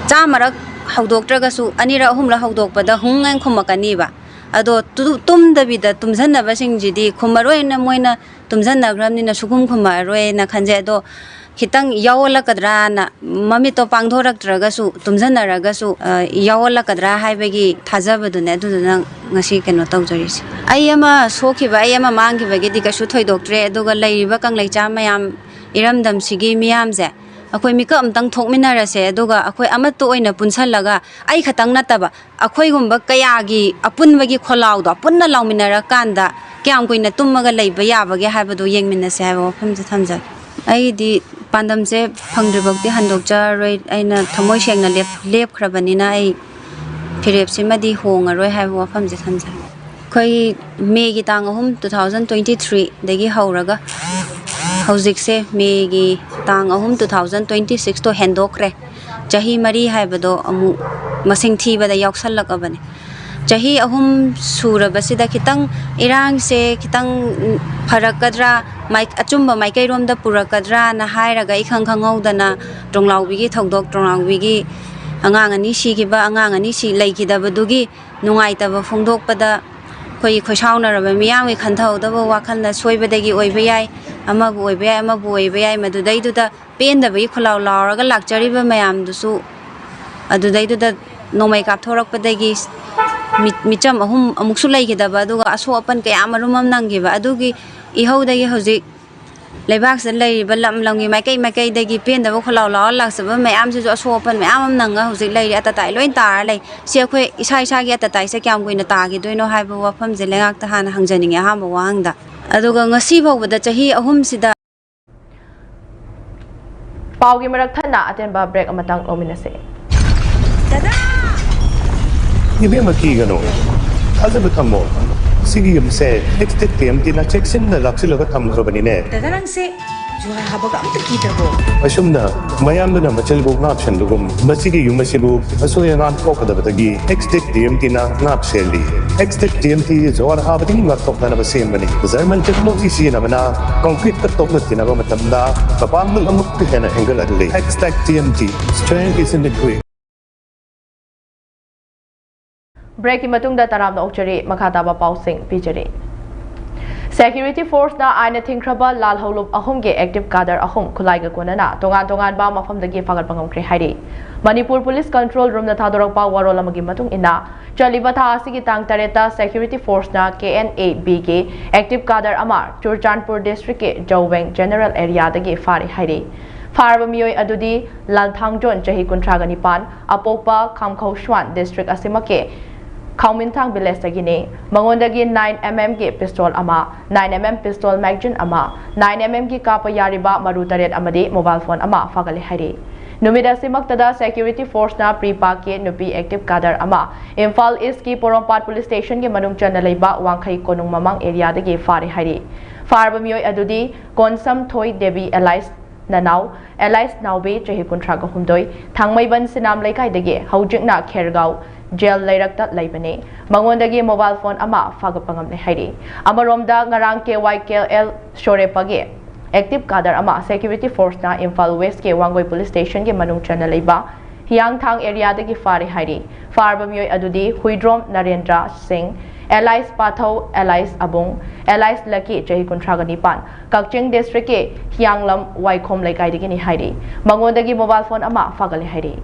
ꯆꯥꯝꯃꯔꯛ ꯍꯧꯗꯣꯛꯇ꯭ꯔꯒꯁꯨ ꯑꯅꯤꯔꯛ ꯑꯍꯨꯝꯂꯛ ꯍꯧꯗꯣꯛꯄꯗ ꯍꯨꯡ ꯍꯥꯏꯅ ꯈꯨꯝꯃꯛꯀꯅꯤꯕ꯫ ꯑꯗꯣ ꯇꯨ-, ꯇꯨꯝꯗꯕꯤꯗ ꯇꯨꯝꯖꯟꯅꯕꯁꯤꯡꯁꯤꯗꯤ ꯈꯨꯝꯃꯔꯣꯏꯅ ꯃꯣꯏꯅ ꯇꯨꯝꯖꯟꯅꯈ꯭ꯔꯕꯅꯤꯅ ꯁꯨꯈꯨꯝ ꯈꯨꯝꯃꯛꯑꯔꯣꯏꯅ ꯈꯟꯖꯩ꯫ ꯑꯗꯣ ꯈꯤꯇꯪ ꯌꯥꯎꯍꯜꯂꯛꯀꯗ꯭ꯔꯥꯅ, ꯃꯃꯤꯠꯇꯣ ꯄꯥꯡꯊꯣꯔꯛꯇ꯭ꯔꯒꯁꯨ, ꯇꯨꯝꯖꯟꯅꯔꯒꯁꯨ, ꯑ, ꯌꯥꯎꯍꯜꯂꯛꯀꯗ꯭ꯔꯥ ꯍꯥꯏꯕꯒꯤ ꯊꯥꯖꯕꯗꯨꯅꯦ꯫ ꯑꯗꯨꯗꯨꯅ ꯉꯁꯤ ꯀꯩꯅꯣ ꯇꯧꯖꯔꯤꯁꯦ꯫ ꯑꯩ ꯑꯃ ꯁꯣꯛꯈꯤꯕ, ꯑꯩ ꯑꯃ ꯃꯥꯡꯈꯤꯕꯒꯤꯗꯤ ꯀꯩꯁꯨ ꯊꯣꯏꯗꯣꯛꯇ꯭ꯔꯦ꯫ ꯑꯗꯨꯒ ꯂꯩꯔꯤꯕ ꯀꯪꯂꯩꯆꯥ ꯃꯌꯥꯝ, ꯏꯔꯝꯗꯝꯁꯤꯒꯤ ꯃꯤꯌꯥꯝꯁꯦ, ꯑꯩꯈꯣꯏ ꯃꯤꯀꯞ ꯑꯝꯇꯪ ꯊꯣꯛꯃꯤꯟꯅꯔꯁꯦ꯫ ꯑꯗꯨꯒ ꯑꯩꯈꯣꯏ ꯑꯃꯠꯇ ꯑꯣꯏꯅ ꯄꯨꯟꯁꯜꯂꯒ, ꯑꯩ ꯈꯛꯇꯪ ꯅꯠꯇꯕ, ꯑꯩꯈꯣꯏꯒꯨꯝꯕ ꯀꯌꯥꯒꯤ ꯑꯄꯨꯟꯕꯒꯤ ꯈꯣꯜꯂꯥꯎꯗꯣ ꯄꯨꯟꯅ ꯂꯥꯎꯃꯤꯟꯅꯔꯀꯥꯟꯗ ꯀꯌꯥꯝ ꯀꯨꯏꯅ ꯇꯨꯝꯃꯒ ꯂꯩꯕ ꯌꯥꯕꯒꯦ ꯍꯥꯏꯕꯗꯣ ꯌꯦꯡꯃꯤꯟꯅꯁꯦ ꯍꯥꯏꯕ ꯋꯥꯐꯝꯁꯦ ꯊꯝꯖꯒꯦ꯫ ꯑꯩꯗꯤ ꯄꯥꯟꯗꯝꯁꯦ ꯐꯪꯗ꯭ꯔꯤꯐꯥꯎꯗꯤ ꯍꯟꯗꯣꯛꯆꯔꯔꯣꯏ꯫ ꯑꯩꯅ ꯊꯃꯣꯏ ꯁꯦꯡꯅ ꯂꯦꯞ-, ꯂꯦꯞꯈ꯭ꯔꯕꯅꯤꯅ ꯑꯩ ꯐꯤꯔꯦꯞꯁꯤꯃꯗꯤ ꯍꯣꯡꯉꯔꯣꯏ ꯍꯥꯏꯕ ꯋꯥꯐꯝꯁꯦ ꯊꯝꯖꯒꯦ꯫ ꯑꯩꯈꯣꯏ ꯃꯦꯒꯤ ꯇꯥꯡ ꯑꯍꯨꯝ, two thousand twenty three ꯗꯒꯤ ꯍꯧꯔꯒ ꯍꯧꯖꯤꯛꯁꯦ ꯃꯦꯒꯤ ꯇꯥꯡ ꯑꯍꯨꯝ, two thousand twenty six ꯇꯣ ꯍꯦꯟꯗꯣꯛꯈ꯭ꯔꯦ꯫ ꯆꯍꯤ ꯃꯔꯤ ꯍꯥꯏꯕꯗꯣ ꯑꯃꯨꯛ ꯃꯁꯤꯡ ꯊꯤꯕꯗ ꯌꯥꯎꯁꯜꯂꯛꯑꯕꯅꯦ꯫ ꯆꯍꯤ ꯑꯍꯨꯝ ꯁꯨꯔꯕꯁꯤꯗ ꯈꯤꯇꯪ ꯏꯔꯥꯡꯁꯦ ꯈꯤꯇꯪ ꯐꯔꯛꯀꯗ꯭ꯔꯥ, ꯃꯥꯏ-, ꯑꯆꯨꯝꯕ ꯃꯥꯏꯀꯩꯔꯣꯝꯗ ꯄꯨꯔꯛꯀꯗ꯭ꯔꯥꯅ ꯍꯥꯏꯔꯒ ꯏꯈꯪ ꯈꯪꯍꯧꯗꯅ ꯇꯣꯡꯂꯥꯎꯕꯤꯒꯤ ꯊꯧꯗꯣꯛ, ꯇꯣꯡꯂꯥꯎꯕꯤꯒꯤ ꯑꯉꯥꯡ ꯑꯅꯤ ꯁꯤꯈꯤꯕ, ꯑꯉꯥꯡ ꯑꯅꯤ ꯁꯤ ꯂꯩꯈꯤꯗꯕꯗꯨꯒꯤ ꯅꯨꯡꯉꯥꯏꯇꯕ ꯐꯣꯡꯗꯣꯛꯄꯗ ꯑꯩꯈꯣꯏꯒꯤ ꯈꯣꯏꯁꯥꯎꯅꯔꯕ ꯃꯤꯌꯥꯝꯒꯤ ꯈꯟꯊꯍꯧꯗꯕ ꯋꯥꯈꯜꯅ ꯁꯣꯏꯕꯗꯒꯤ ꯑꯣꯏꯕ ꯌꯥꯏ, ꯑꯃꯕꯨ ꯑꯣꯏꯕ ꯌꯥꯏ, ꯑꯃꯕꯨ ꯑꯣꯏꯕ ꯌꯥꯏ, ꯃꯗꯨꯗꯩꯗꯨꯗ ꯄꯦꯟꯗꯕꯒꯤ ꯈꯣꯜꯂꯥꯎ ꯂꯥꯎꯔꯒ ꯂꯥꯛꯆꯔꯤꯕ ꯃꯌꯥꯝꯗꯨꯁꯨ ꯑꯗꯨꯗꯩꯗꯨꯗ ꯅꯣꯡꯃꯩ ꯀꯥꯞꯊꯣꯔꯛꯄꯗꯒꯤ ꯃꯤ-, ꯃꯤꯆꯝ ꯑꯍꯨꯝ ꯑꯃꯨꯛꯁꯨ ꯂꯩꯈꯤꯗꯕ, ꯑꯗꯨꯒ ꯑꯁꯣꯛ ꯑꯄꯟ ꯀꯌꯥ ꯃꯔꯨꯝ ꯑꯃ ꯅꯪꯈꯤꯕ, ꯑꯗꯨꯒꯤ ꯏꯍꯧꯗꯒꯤ ꯍꯧꯖꯤꯛ ꯂꯩꯕꯥꯛꯁꯤꯗ ꯂꯩꯔꯤꯕ ꯂꯝ ꯂꯝꯒꯤ ꯃꯥꯏꯀꯩ ꯃꯥꯏꯀꯩꯗꯒꯤ ꯄꯦꯟꯗꯕ ꯈꯣꯜꯂꯥꯎ ꯂꯥꯎꯔ ꯂꯥꯛꯆꯕ ꯃꯌꯥꯝꯁꯤꯁꯨ ꯑꯁꯣꯛ ꯑꯄꯟ ꯃꯌꯥꯝ ꯑꯃ ꯅꯪꯉ ꯍꯧꯖꯤꯛ ꯂꯩꯔꯤ꯫ ꯑꯇꯇꯥꯏ ꯂꯣꯏ ꯇꯥꯔ ꯂꯩ꯫ ꯁꯤ ꯑꯩꯈꯣꯏ ꯏꯁꯥ ꯏꯁꯥꯒꯤ ꯑꯇꯇꯥꯏꯁꯦ ꯀꯌꯥꯝ ꯀꯨꯏꯅ ꯇꯥꯈꯤꯗꯣꯏꯅꯣ ꯍꯥꯏꯕ ꯋꯥꯐꯝꯁꯦ ꯂꯩꯉꯥꯛꯇ ꯍꯥꯟꯅ ꯍꯪꯖꯅꯤꯡꯉꯦ ꯑꯍꯥꯟꯕ ꯋꯥꯍꯪꯗ꯫ ꯑꯗꯨꯒ ꯉꯁꯤ ꯐꯥꯎꯕꯗ ꯆꯍꯤ ꯑꯍꯨꯝꯁꯤꯗ ꯄꯥꯎꯒꯤ ꯃꯔꯛ ꯊꯠꯅ ꯑꯇꯦꯟꯕ ꯕ꯭ꯔꯦꯛ ꯑꯃꯇꯪ ꯂꯧꯃꯤꯟꯅꯁꯤ꯫ ꯏꯕꯦꯝꯃ, ꯀꯤꯒꯅꯨ, ꯊꯥꯖꯕ ꯊꯝꯃꯣ꯫ ꯁꯤꯒꯤ ꯌꯨꯝꯁꯦ ꯑꯦꯛꯁ ꯇꯦꯛ ꯇꯤ ꯑꯦꯝ ꯇꯤꯅ ꯆꯦꯛꯁꯤꯟꯅ ꯂꯥꯛꯁꯤꯜꯂꯒ ꯊꯝꯈ꯭ꯔꯕꯅꯤꯅꯦ꯫ ꯗꯗꯥ, ꯅꯪꯁꯦ ꯖꯨꯍꯥꯔ ꯍꯥꯕꯒ ꯑꯝꯇ ꯀꯤꯗ꯭ꯔꯕꯣ? ꯑꯁꯨꯝꯅ ꯃꯌꯥꯝꯗꯨꯅ ꯃꯆꯤꯜꯕꯨ ꯉꯥꯛ ꯁꯦꯟꯕꯒꯨꯝ, ꯃꯁꯤꯒꯤ ꯌꯨꯝ ꯑꯁꯤꯕꯨ ꯑꯁꯣꯏ ꯑꯉꯥꯝ ꯊꯣꯛꯀꯗꯕꯗꯒꯤ ꯑꯦꯛꯁ ꯇꯦꯛ ꯇꯤ ꯑꯦꯝ ꯇꯤꯅ ꯉꯥꯛ ꯁꯦꯜꯂꯤ꯫ X tech T M T ꯖꯨꯍꯥꯔ ꯍꯥꯕꯗꯒꯤ ꯉꯥꯛꯊꯣꯛꯅꯅꯕ ꯁꯦꯝꯕꯅꯤ꯫ ꯖꯔꯃꯟ ꯇꯦꯛꯅꯣꯂꯣꯖꯤ ꯁꯤꯖꯤꯟꯅꯕꯅ ꯀꯪꯀ꯭ꯔꯤꯠꯀ ꯇꯣꯛꯅ ꯇꯤꯟꯅꯕ ꯃꯇꯝꯗ ꯃꯄꯥꯡꯒꯜ ꯑꯃꯨꯛꯀ ꯍꯦꯟꯅ ꯍꯦꯟꯒꯠꯍꯜꯂꯤ꯫ X tech T M T, strength is in the grit. ꯕ꯭ꯔꯦꯛꯀꯤ ꯃꯇꯨꯡꯗ ꯇꯔꯥꯝꯅ ꯑꯣꯛꯆꯔꯤ꯫ ꯃꯈꯥ ꯇꯥꯕ ꯄꯥꯎꯁꯤꯡ ꯄꯤꯖꯔꯤ꯫ ꯁꯦꯀ꯭ꯌꯨꯔꯤꯇꯤ ꯐꯣꯔꯁꯅ ꯑꯥꯏꯟꯅ ꯊꯤꯡꯈ꯭ꯔꯕ ꯂꯥꯜꯍꯧꯂꯨꯞ ꯑꯍꯨꯝꯒꯤ ꯑꯦꯛꯇꯤꯚ ꯀꯥꯗꯔ ꯑꯍꯨꯝ ꯈꯨꯠꯂꯥꯏꯒ ꯀꯣꯟꯅꯅ ꯇꯣꯉꯥꯟ ꯇꯣꯉꯥꯟꯕ ꯃꯐꯝꯗꯒꯤ ꯐꯥꯒꯠꯄ ꯉꯝꯈ꯭ꯔꯦ ꯍꯥꯏꯔꯤ꯫ ꯃꯅꯤꯄꯨꯔ ꯄꯨꯂꯤꯁ ꯀꯟꯇ꯭ꯔꯣꯜ ꯔꯨꯝꯅ ꯊꯥꯗꯣꯔꯛꯄ ꯋꯥꯔꯣꯜ ꯑꯃꯒꯤ ꯃꯇꯨꯡ ꯏꯟꯅ, ꯆꯠꯂꯤꯕ ꯊꯥ ꯑꯁꯤꯒꯤ ꯇꯥꯡ ꯇꯔꯦꯠꯇ ꯁꯦꯀ꯭ꯌꯨꯔꯤꯇꯤ ꯐꯣꯔꯁꯅ ꯀꯦ ꯑꯦꯟ ꯑꯦ ꯕꯤꯒꯤ ꯑꯦꯛꯇꯤꯚ ꯀꯥꯗꯔ ꯑꯃ ꯆꯨꯔꯆꯥꯟꯄꯨꯔ ꯗꯤꯁꯇ꯭ꯔꯤꯛꯀꯤ ꯖꯧꯋꯦꯡ ꯖꯦꯅꯔꯦꯜ ꯑꯦꯔꯤꯌꯥꯗꯒꯤ ꯐꯥꯔꯦ ꯍꯥꯏꯔꯤ꯫ ꯐꯥꯔꯕ ꯃꯤꯑꯣꯏ ꯑꯗꯨꯗꯤ ꯂꯥꯜꯊꯥꯡꯖꯣꯟ, ꯆꯍꯤ ꯀꯨꯟꯊ꯭ꯔꯥꯒ ꯅꯤꯄꯥꯟ, ꯑꯄꯣꯛꯄ ꯈꯥꯝꯈꯧꯁ꯭ꯋꯥꯟ ꯗꯤꯁꯇ꯭ꯔꯤꯛ ꯑꯁꯤꯃꯛꯀꯤ ꯈꯥꯎꯃꯤꯟꯊꯥꯡ ꯚꯤꯂꯦꯖꯇꯒꯤꯅꯤ꯫ ꯃꯉꯣꯟꯗꯒꯤ ꯅꯥꯏꯟ ꯑꯦꯝ ꯑꯦꯝꯒꯤ ꯄꯤꯁꯇꯣꯜ ꯑꯃ, nine M M pistol magazine ꯑꯃ, ꯅꯥꯏꯟ ꯑꯦꯝ ꯑꯦꯝꯒꯤ ꯀꯥꯞꯄ ꯌꯥꯔꯤꯕ ꯃꯔꯨ ꯇꯔꯦꯠ ꯑꯃꯗꯤ ꯃꯣꯕꯥꯏꯜ ꯐꯣꯟ ꯑꯃ ꯐꯥꯒꯠꯂꯦ ꯍꯥꯏꯔꯤ꯫ ꯅꯨꯃꯤꯠ ꯑꯁꯤꯃꯛꯇꯗ ꯁꯦꯀ꯭ꯌꯨꯔꯤꯇꯤ ꯐꯣꯔꯁꯅ ꯄ꯭ꯔꯤ ꯄꯥꯛꯀꯤ ꯅꯨꯄꯤ ꯑꯦꯛꯇꯤꯚ ꯀꯥꯗꯔ ꯑꯃ ꯏꯝꯐꯥꯜ ꯏꯁꯀꯤ ꯄꯣꯔꯣꯝꯄꯥꯠ ꯄꯨꯂꯤꯁ ꯁ꯭ꯇꯦꯁꯟꯒꯤ ꯃꯅꯨꯡ ꯆꯟꯅ ꯂꯩꯕ ꯋꯥꯡꯈꯩ ꯀꯣꯅꯨꯡ ꯃꯃꯥꯡ ꯑꯦꯔꯤꯌꯥꯗꯒꯤ ꯐꯥꯔꯦ ꯍꯥꯏꯔꯤ꯫ ꯐꯥꯔꯕ ꯃꯤꯑꯣꯏ ꯑꯗꯨꯗꯤ ꯀꯣꯟꯁꯝ ꯊꯣꯏ ꯗꯦꯕꯤ ꯑꯦꯂꯥꯏꯁ ꯅꯅꯥꯎ, ꯑꯦꯂꯥꯏꯁ ꯅꯥꯎꯕꯤ, ꯆꯍꯤ ꯀꯨꯟꯊ꯭ꯔꯥꯒ ꯍꯨꯝꯗꯣꯏ, ꯊꯥꯡꯃꯩꯕꯟ ꯁꯤꯅꯥꯝ ꯂꯩꯀꯥꯏꯗꯒꯤ ꯍꯧꯖꯤꯛꯅ ꯈꯦꯔꯒꯥꯎ ꯖꯦꯜ ꯂꯩꯔꯛꯇ ꯂꯩꯕꯅꯤ꯫ ꯃꯉꯣꯟꯗꯒꯤ ꯃꯣꯕꯥꯏꯜ ꯐꯣꯟ ꯑꯃ ꯐꯥꯒꯠꯄ ꯉꯝꯂꯦ ꯍꯥꯏꯔꯤ꯫ ꯑꯃꯔꯣꯝꯗ, ꯉꯔꯥꯡ ꯀꯦ ꯋꯥꯏ ꯀꯦ ꯑꯦꯜ ꯁꯣꯔꯦꯄꯒꯤ ꯑꯦꯛꯇꯤꯚ ꯀꯥꯗꯔ ꯑꯃ ꯁꯦꯀ꯭ꯌꯨꯔꯤꯇꯤ ꯐꯣꯔꯁꯅ ꯏꯝꯐꯥꯜ ꯋꯦꯁꯀꯤ ꯋꯥꯡꯒꯣꯏ ꯄꯨꯂꯤꯁ ꯁ꯭ꯇꯦꯁꯟꯒꯤ ꯃꯅꯨꯡ ꯆꯟꯅ ꯂꯩꯕ ꯍꯤꯌꯥꯡꯊꯥꯡ ꯑꯦꯔꯤꯌꯥꯗꯒꯤ ꯐꯥꯔꯦ ꯍꯥꯏꯔꯤ꯫ ꯐꯥꯔꯕ ꯃꯤꯑꯣꯏ ꯑꯗꯨꯗꯤ ꯍꯨꯏꯗ꯭ꯔꯣꯝ ꯅꯔꯦꯟꯗ꯭ꯔ ꯁꯤꯡ, ꯑꯦꯂꯥꯏꯁ ꯄꯥꯊꯧ, ꯑꯦꯂꯥꯏꯁ ꯑꯕꯨꯡ, ꯑꯦꯂꯥꯏꯁ ꯂꯛꯀꯤ, ꯆꯍꯤ ꯀꯨꯟꯊ꯭ꯔꯥꯒ ꯅꯤꯄꯥꯟ, ꯀꯛꯆꯤꯡ ꯗꯤꯁꯇ꯭ꯔꯤꯛꯀꯤ ꯍꯤꯌꯥꯡꯂꯝ ꯋꯥꯏꯈꯣꯝ ꯂꯩꯀꯥꯏꯗꯒꯤꯅꯤ ꯍꯥꯏꯔꯤ꯫ ꯃꯉꯣꯟꯗꯒꯤ ꯃꯣꯕꯥꯏꯜ ꯐꯣꯟ ꯑꯃ ꯐꯥꯒꯠꯂꯦ ꯍꯥꯏꯔꯤ꯫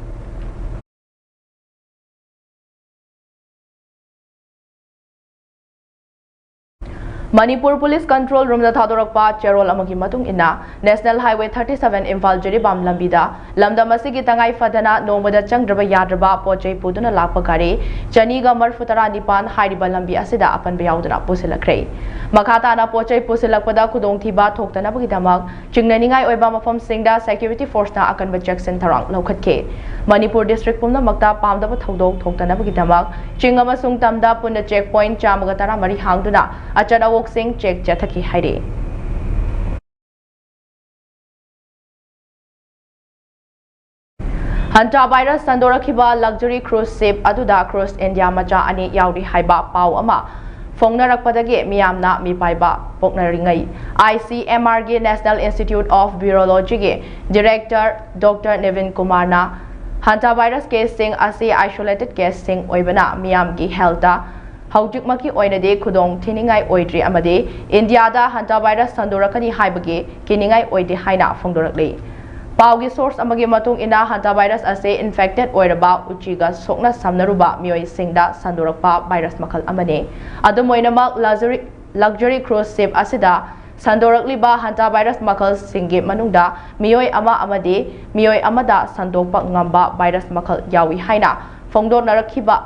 ꯃꯅꯤꯄꯨꯔ ꯄꯨꯂꯤꯁ ꯀꯟꯇ꯭ꯔꯣꯜ ꯔꯨꯝꯗ ꯊꯥꯗꯣꯔꯛꯄ ꯆꯦꯔꯣꯜ ꯑꯃꯒꯤ ꯃꯇꯨꯡ ꯏꯟꯅ, national highway thirty seven Imphal Jiribam ꯂꯝꯕꯤꯗ ꯂꯝꯗꯝ ꯑꯁꯤꯒꯤ ꯇꯉꯥꯏ ꯐꯗꯅ ꯅꯣꯡꯃꯗ ꯆꯪꯗ꯭ꯔꯕ ꯌꯥꯗ꯭ꯔꯕ ꯄꯣꯠ ꯆꯩ ꯄꯨꯗꯨꯅ ꯂꯥꯛꯄ ꯒꯥꯔꯤ ꯆꯅꯤꯒ ꯃꯔꯤꯐꯨ ꯇꯔꯥ ꯅꯤꯄꯥꯟ ꯍꯥꯏꯔꯤꯕ ꯂꯝꯕꯤ ꯑꯁꯤꯗ ꯑꯄꯟꯕ ꯌꯥꯎꯗꯅ ꯄꯨꯁꯤꯜꯂꯛꯈ꯭ꯔꯦ꯫ ꯃꯈꯥ ꯇꯥꯅ ꯄꯣꯠ ꯆꯩ ꯄꯨꯁꯤꯜꯂꯛꯄꯗ ꯈꯨꯗꯣꯡꯊꯤꯕ ꯊꯣꯛꯇꯅꯕꯒꯤꯗꯃꯛ ꯆꯤꯡꯅꯅꯤꯡꯉꯥꯏ ꯑꯣꯏꯕ ꯃꯐꯝꯁꯤꯡꯗ ꯁꯦꯀ꯭ꯌꯨꯔꯤꯇꯤ ꯐꯣꯔꯁꯅ ꯑꯀꯟꯕ ꯆꯦꯛꯁꯤꯟ ꯊꯧꯔꯥꯡ ꯂꯧꯈꯠꯈꯤ꯫ ꯃꯅꯤꯄꯨꯔ ꯗꯤꯁꯇ꯭ꯔꯤꯛ ꯄꯨꯝꯅꯃꯛꯇ ꯄꯥꯝꯗꯕ ꯊꯧꯗꯣꯛ ꯊꯣꯛꯇꯅꯕꯒꯤꯗꯃꯛ ꯆꯤꯡ ꯑꯃꯁꯨꯡ ꯇꯝꯗ ꯄꯨꯟꯅ ꯆꯦꯛ ꯄꯣꯏꯟꯠ ꯆꯥꯝꯃꯒ ꯇꯔꯥꯃꯔꯤ ꯍꯥꯡꯗꯨꯅ ꯑꯆꯠ ꯑꯋꯣꯛꯁꯤꯡ ꯆꯦꯛ ꯆꯠꯊꯈꯤ ꯍꯥꯏꯔꯤ꯫ ꯍꯟꯇꯥ ꯚꯥꯏꯔꯁ ꯁꯟꯗꯣꯔꯛꯈꯤꯕ ꯂꯛꯖꯔꯤ ꯀ꯭ꯔꯨꯖ ꯁꯤꯞ ꯑꯗꯨꯗ ꯀ꯭ꯔꯨꯖ ꯏꯟꯗꯤꯌꯥ ꯃꯆꯥ ꯑꯅꯤ ꯌꯥꯎꯔꯤ ꯍꯥꯏꯕ ꯄꯥꯎ ꯑꯃ ꯐꯣꯡꯅꯔꯛꯄꯗꯒꯤ ꯃꯤꯌꯥꯝꯅ ꯃꯤꯄꯥꯏꯕ ꯄꯣꯛꯅꯔꯤꯉꯩ, ꯑꯥꯏ ꯁꯤ ꯑꯦꯝ ꯑꯥꯔꯒꯤ ꯅꯦꯁꯅꯦꯜ ꯏꯟꯁꯇꯤꯇ꯭ꯌꯨꯠ ꯑꯣꯐ ꯕ꯭ꯌꯨꯔꯣꯂꯣꯖꯤꯒꯤ ꯗꯤꯔꯦꯛꯇꯔ ꯗꯣꯛꯇꯔ ꯅꯤꯕꯤꯟ ꯀꯨꯃꯥꯔꯅ ꯍꯟꯇꯥ ꯚꯥꯏꯔꯁ ꯀꯦꯁꯁꯤꯡ ꯑꯁꯤ ꯑꯥꯏꯁꯣꯂꯦꯇꯦꯗ ꯀꯦꯁꯁꯤꯡ ꯑꯣꯏꯕꯅ ꯃꯤꯌꯥꯝꯒꯤ ꯍꯦꯜꯇ ꯍꯧꯖꯤꯛꯃꯛꯀꯤ ꯑꯣꯏꯅꯗꯤ ꯈꯨꯗꯣꯡ ꯊꯤꯅꯤꯡꯉꯥꯏ ꯑꯣꯏꯗ꯭ꯔꯤ ꯑꯃꯗꯤ ꯏꯟꯗꯤꯌꯥꯗ ꯍꯟꯇꯥ ꯚꯥꯏꯔꯁ ꯁꯟꯗꯣꯔꯛꯀꯅꯤ ꯍꯥꯏꯕꯒꯤ ꯀꯤꯅꯤꯡꯉꯥꯏ ꯑꯣꯏꯗꯦ ꯍꯥꯏꯅ ꯐꯣꯡꯗꯣꯔꯛꯂꯤ꯫ ꯄꯥꯎꯒꯤ ꯁꯣꯔꯁ ꯑꯃꯒꯤ ꯃꯇꯨꯡ ꯏꯟꯅ, ꯍꯟꯇꯥ ꯚꯥꯏꯔꯁ ꯑꯁꯤ ꯏꯟꯐꯦꯛꯇꯦꯗ ꯑꯣꯏꯔꯕ ꯎꯆꯤꯒ ꯁꯣꯛꯅ ꯁꯝꯅꯔꯨꯕ ꯃꯤꯑꯣꯏꯁꯤꯡꯗ ꯁꯟꯗꯣꯔꯛꯄ ꯚꯥꯏꯔꯁ ꯃꯈꯜ ꯑꯃꯅꯤ꯫ ꯑꯗꯨꯝ ꯑꯣꯏꯅꯃꯛ, ꯂꯛꯖꯔꯤ, ꯂꯛꯖꯔꯤ ꯀ꯭ꯔꯨꯖ ꯁꯤꯞ ꯑꯁꯤꯗ ꯁꯟꯗꯣꯔꯛꯂꯤꯕ ꯍꯟꯇꯥ ꯚꯥꯏꯔꯁ ꯃꯈꯜꯁꯤꯡꯒꯤ ꯃꯅꯨꯡꯗ ꯃꯤꯑꯣꯏ ꯑꯃ ꯑꯃꯗꯤ ꯃꯤꯑꯣꯏ ꯑꯃꯗ ꯁꯟꯗꯣꯛꯄ ꯉꯝꯕ ꯚꯥꯏꯔꯁ ꯃꯈꯜ ꯌꯥꯎꯏ ꯍꯥꯏꯅ ꯐꯣꯡꯗꯣꯛꯅꯔꯛꯈꯤꯕ,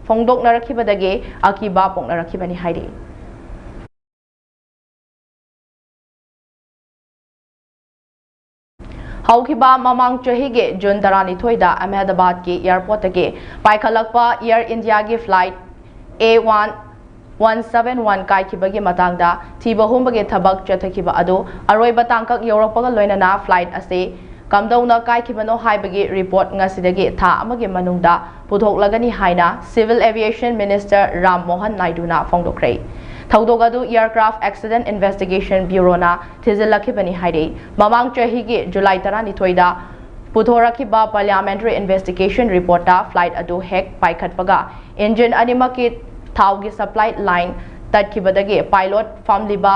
ꯐꯣꯡꯗꯣꯛꯅꯔꯛꯈꯤꯕꯗꯒꯤ ꯑꯀꯤꯕ ꯄꯣꯛꯅꯔꯛꯈꯤꯕꯅꯤ ꯍꯥꯏꯔꯤ꯫ ꯍꯧꯈꯤꯕ ꯃꯃꯥꯡ ꯆꯍꯤꯒꯤ ꯖꯨꯟ ꯇꯔꯥꯅꯤꯊꯣꯏꯗ ꯑꯍꯃꯦꯗꯕꯥꯗꯀꯤ ꯑꯦꯌꯔꯄꯣꯔꯠꯇꯒꯤ ꯄꯥꯏꯈꯠꯂꯛꯄ ꯑꯦꯌꯔ ꯏꯟꯗꯤꯌꯥꯒꯤ ꯐ꯭ꯂꯥꯏꯠ ꯑꯦ ꯋꯥꯟ ꯋꯥꯟ ꯁꯚꯦꯟ ꯋꯥꯟ ꯀꯥꯏꯈꯤꯕꯒꯤ ꯃꯇꯥꯡꯗ ꯊꯤꯕ ꯍꯨꯝꯕꯒꯤ ꯊꯕꯛ ꯆꯠꯊꯈꯤꯕ ꯑꯗꯨ ꯑꯔꯣꯏꯕ ꯇꯥꯡꯀꯛ ꯌꯧꯔꯛꯄꯒ ꯂꯣꯏꯅꯅ ꯐ꯭ꯂꯥꯏꯠ ꯑꯁꯤ ꯀꯝꯗꯧꯅ ꯀꯥꯏꯈꯤꯕꯅꯣ ꯍꯥꯏꯕꯒꯤ ꯔꯤꯄꯣꯔꯠ ꯉꯁꯤꯗꯒꯤ ꯊꯥ ꯑꯃꯒꯤ ꯃꯅꯨꯡꯗ ꯄꯨꯊꯣꯛꯂꯒꯅꯤ ꯍꯥꯏꯅ civil aviation minister Ram Mohan ꯅꯥꯏꯗꯨꯅ ꯐꯣꯡꯗꯣꯛꯈ꯭ꯔꯦ꯫ ꯊꯧꯗꯣꯛ ꯑꯗꯨ ꯑꯦꯌꯔꯀ꯭ꯔꯥꯐ ꯑꯦꯛꯁꯤꯗꯦꯟ ꯏꯟꯚꯦꯁꯇꯤꯒꯦꯁꯟ ꯕ꯭ꯌꯨꯔꯣꯅ ꯊꯤꯖꯤꯜꯂꯛꯈꯤꯕꯅꯤ ꯍꯥꯏꯔꯤ꯫ ꯃꯃꯥꯡ ꯆꯍꯤꯒꯤ ꯖꯨꯂꯥꯏ ꯇꯔꯥꯅꯤꯊꯣꯏꯗ ꯄꯨꯊꯣꯔꯛꯈꯤꯕ ꯄꯥꯔꯂꯤꯌꯥꯃꯦꯟꯇꯔꯤ ꯏꯟꯚꯦꯁꯇꯤꯒꯦꯁꯟ ꯔꯤꯄꯣꯔꯠꯇ ꯐ꯭ꯂꯥꯏꯠ ꯑꯗꯨ ꯍꯦꯛ ꯄꯥꯏꯈꯠꯄꯒ ꯏꯟꯖꯤꯟ ꯑꯅꯤꯃꯛꯀꯤ ꯊꯥꯎꯒꯤ ꯁꯄ꯭ꯂꯥꯏ ꯂꯥꯏꯟ ꯇꯠꯈꯤꯕꯗꯒꯤ ꯄꯥꯏꯂꯣꯠ ꯐꯝꯂꯤꯕ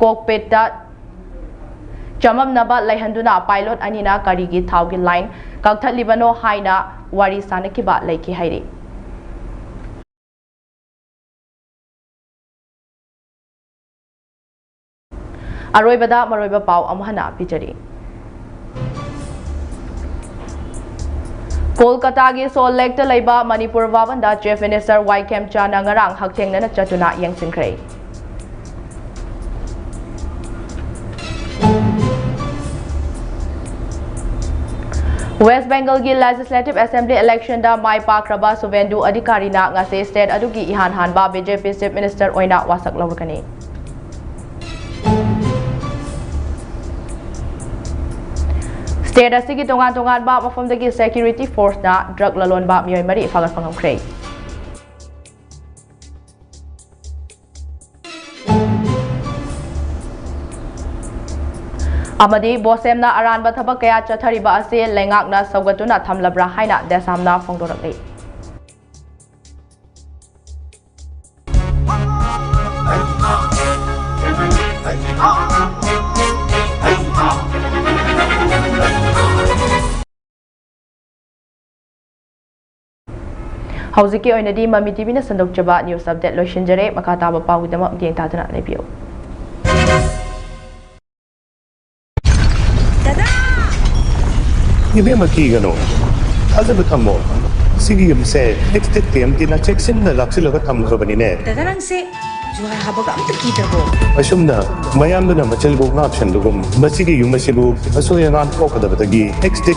ꯀꯣꯛꯄꯤꯠꯇ ꯆꯃꯝꯅꯕ ꯂꯩꯍꯟꯗꯨꯅ ꯄꯥꯏꯂꯣꯠ ꯑꯅꯤꯅ ꯀꯔꯤꯒꯤ ꯊꯥꯎꯒꯤ ꯂꯥꯏꯟ ꯀꯛꯊꯠꯂꯤꯕꯅꯣ ꯍꯥꯏꯅ ꯋꯥꯔꯤ ꯁꯥꯅꯈꯤꯕ ꯂꯩꯈꯤ ꯍꯥꯏꯔꯤ꯫ ꯑꯔꯣꯏꯕꯗ ꯃꯔꯨꯑꯣꯏꯕ ꯄꯥꯎ ꯑꯃꯨꯛ ꯍꯟꯅ ꯄꯤꯖꯔꯤ꯫ ꯀꯣꯜꯀꯇꯥꯒꯤ ꯁꯣꯜ ꯂꯦꯛꯇ ꯂꯩꯕ ꯃꯅꯤꯄꯨꯔ ꯚꯕꯟꯗ Chief Minister ꯋꯥꯏ ꯈꯦꯝꯆꯥꯟꯅ ꯉꯔꯥꯡ ꯍꯛꯊꯦꯡꯅꯅ ꯆꯠꯇꯨꯅ ꯌꯦꯡꯁꯤꯟꯈ꯭ꯔꯦ꯫ ꯋꯦꯁ ꯕꯦꯡꯒꯜꯒꯤ Legislative Assembly election ꯗ ꯃꯥꯏ ꯄꯥꯛꯈ꯭ꯔꯕ ꯁꯨꯚꯦꯟꯗꯨ ꯑꯙꯤꯀꯥꯔꯤꯅ ꯉꯁꯤ state ꯑꯗꯨꯒꯤ ꯏꯍꯥꯟ ꯍꯥꯟꯕ B J P Chief Minister ꯑꯣꯏꯅ ꯋꯥꯁꯛ ꯂꯧꯔꯒꯅꯤ꯫ State ꯑꯁꯤꯒꯤ ꯇꯣꯉꯥꯟ ꯇꯣꯉꯥꯟꯕ ꯃꯐꯝꯗꯒꯤ security force ꯅ drug ꯂꯂꯣꯟꯕ ꯃꯤꯑꯣꯏ ꯃꯔꯤ ꯐꯥꯒꯠꯄ ꯉꯝꯈ꯭ꯔꯦ꯫ ꯑꯃꯗꯤ ꯕꯣꯁꯦꯝꯅ ꯑꯔꯥꯟꯕ ꯊꯕꯛ ꯀꯌꯥ ꯆꯠꯊꯔꯤꯕ ꯑꯁꯤ ꯂꯩꯉꯥꯛꯅ ꯁꯧꯒꯠꯇꯨꯅ ꯊꯝꯂꯕ꯭ꯔꯥ ꯍꯥꯏꯅ ꯗꯦꯁꯥꯝꯅ ꯐꯣꯡꯗꯣꯔꯛꯂꯤ꯫ ꯍꯧꯖꯤꯛꯀꯤ ꯑꯣꯏꯅꯗꯤ ꯃꯃꯤ ꯇꯤꯚꯤꯅ ꯁꯟꯗꯣꯛꯆꯕ news update ꯂꯣꯏꯁꯤꯟꯖꯔꯦ꯫ ꯃꯈꯥ ꯇꯥꯕ ꯄꯥꯎꯒꯤꯗꯃꯛ ꯃꯤꯠꯌꯦꯡ ꯇꯥꯗꯨꯅ ꯂꯩꯕꯤꯌꯨ꯫ ꯏꯕꯦꯝꯃ, ꯀꯤꯒꯅꯨ, ꯊꯥꯖꯕ ꯊꯝꯃꯣ꯫ ꯁꯤꯒꯤ ꯌꯨꯝꯁꯦ ꯑꯦꯛꯁ ꯇꯤꯝꯅ ꯆꯦꯛꯁꯤꯟꯅ ꯂꯥꯛꯁꯤꯜꯂꯒ ꯊꯝꯈ꯭ꯔꯕꯅꯤꯅꯦ꯫ ꯗꯗꯥ, ꯅꯪꯁꯦ ꯖꯨꯍꯥꯔ ꯍꯥꯕꯒ ꯑꯝꯇ ꯀꯤꯗ꯭ꯔꯕꯣ? ꯑꯁꯨꯝꯅ ꯃꯌꯥꯝꯗꯨꯅ ꯃꯆꯤꯜꯕꯨ ꯉꯥꯛꯁꯟꯕꯒꯨꯝ, ꯃꯁꯤꯒꯤ ꯌꯨꯝ ꯑꯁꯤꯕꯨ ꯑꯁꯣꯏ ꯑꯉꯥꯝ ꯊꯣꯛꯀꯗꯕꯗꯒꯤ ꯑꯦꯛꯁ